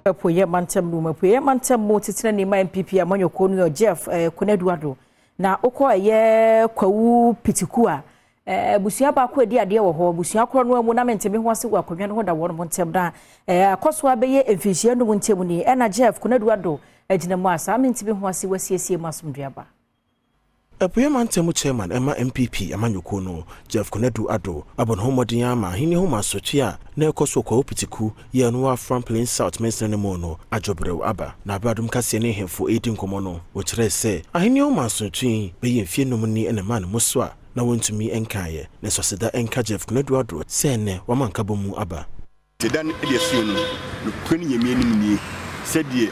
Apueeɛ mantam no mu. Apueeɛ mantam mu titenani ma NPP amanyɔkuo no yɛ Jeff eh, Konadu Addo. Na wokɔ ɛyɛ Kwawu Pitiku a, eh, abusua baako adi adeɛ wɔ hɔ. Abusua korɔ no mu na mente me ho ase wɔ akonnwa no ho da wɔn ntam. Na eh, akɔ so abɛyɛ mfinhyia num ntam ni. Ɛna Jeff Konadu Addo agyina mu a saa mente me ho ase wasiesie mu asomdwoeɛ aba. Apueeɛ Mantam Chairman ma NPP amanyɔkuo no, Jeff Konadu Addo, abɔ ne ho mmɔden ara ma ahenni ho mansotwe a na ɛrekɔ so wɔ Kwawu Pitiku yi a ɛno wɔ Afram Plains South mansini no mu no adwobrɛw aba. Na berɛ a Adom Kaseɛ ne nhemfo redi nkɔmmɔ no, wɔkyerɛɛ sɛ ahenni ho mansotwe yi bɛyɛ mfeɛ nnum ni na ɛmaa ne mu so a na wɔntumi nkaeɛ. Nanso aseda nka Jeff Konadu Addo sɛ ɛnnɛ wama nkabɔmu aba. Sɛ da no de asoɛ no, nokorɛ no Nyame anim nie, sɛdeɛ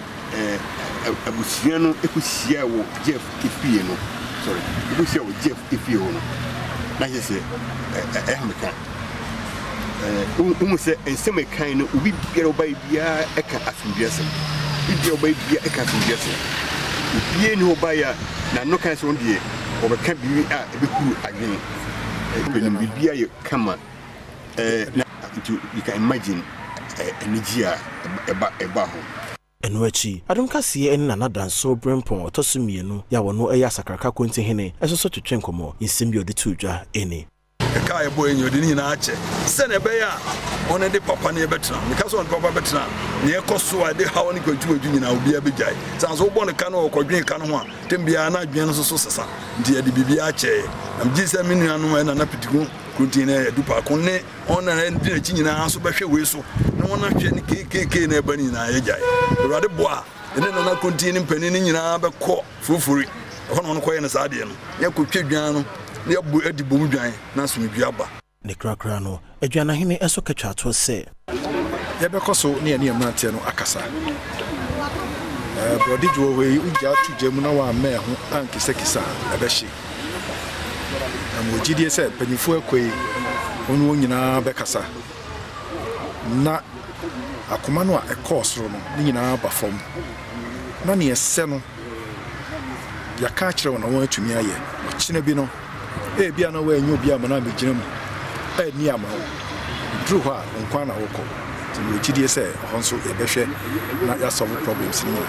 abusua no kɔhyiaa wɔ Jeff efie no, sorry, wɔkɔhyiaa wɔ Jeff efie hɔ no, na kyerɛ sɛ ɛyɛ ahomeka. Wohu sɛ nsɛm a ɛkan no, obi biara ɔbaeɛ biara ɛka asomdwoeɛsɛm. Obi biara ɔbaeɛ biara ɛka asomdwoeɛsɛm. Obiara nni hɔ ɔbaeɛ a n'ano kan sɛ ɔno deɛ ɔbɛka biribi a ɛbɛhuru adwene. Biribiara yɛ kama. Eh, na nti you can imagine eh, anigye a ɛba ɛba hɔ. Ɛno akyi, Adom Kaseɛ ne Nana Danso Brempong ɔtɔ so mmienu yi a ɔno yɛ Asakraka Kontihene nso so twetwe nkɔmmɔ. Nsɛm bi a ɔde too dwa ni. Ɛka a yɛbɔeɛ nyinaa, ɔde ne nyinaa akyɛ sɛdeɛ ɛbɛyɛ a ɔne de papa ne yɛbɛtena. Meka sɛ ɔne papa bɛtena a, nea ɛkɔ so a ɛde haw ne kwantwiwantwi nyinaa, obiara bɛgyae. Sɛ anso wobɔ no ka na ɔkɔdwen ka no ho a, tɛm biara na adwene no nso so sesa. Nti yɛde biribiara kyɛeɛ. Na megye di sɛ me nuanom ɛna na Pitiku Krontin ne Adu Paako ne wɔn a ɛdi n'akyi nyinaa nso bɛhwɛ wei so na wɔn ahwɛ ne keekee na ɛba no nyinaa yɛgyae. Awurade boa a, ɛne Nana Krontin ne mpanin no nyinaa bɛkɔ Furufuri. Ɛhɔ na wɔn kɔyɛ no saa adeɛ no. Na yɛkɔtwa dwan no na yɛabɔ adi bom dwan na asomdwoeɛ aba. Ne korakora no, Aduanahene nso ka twaa toɔ sɛ. Yɛbɛkɔ so ne yɛne yɛn mmeranteɛ no akasa. Borɔde dwo wɔ hɔ yi, wogyaa to gya mu na woammɛn ho ankisakisa a, ɛbɛhye. Na mewɔ gyidie sɛ mpanimfoɔ akuo yi, wo ne wɔn nyinaa bɛkasa na akoma no a ɛkɔɔ soro no, ne nyinaa aba fam. Na neɛ ɛsɛ no, yɛaka akyerɛ wɔn na wɔatumi ayɛ. Ɔkyena bi no, Ebia na woannya obi amma no ammegyina mu anni ama wo. Eduru hɔ a, wo nko ara na wokɔ. Nti mewɔ gyidie sɛ ɛhɔ nso yɛbɛhwɛ na yɛasɔlve problems no nyinaa.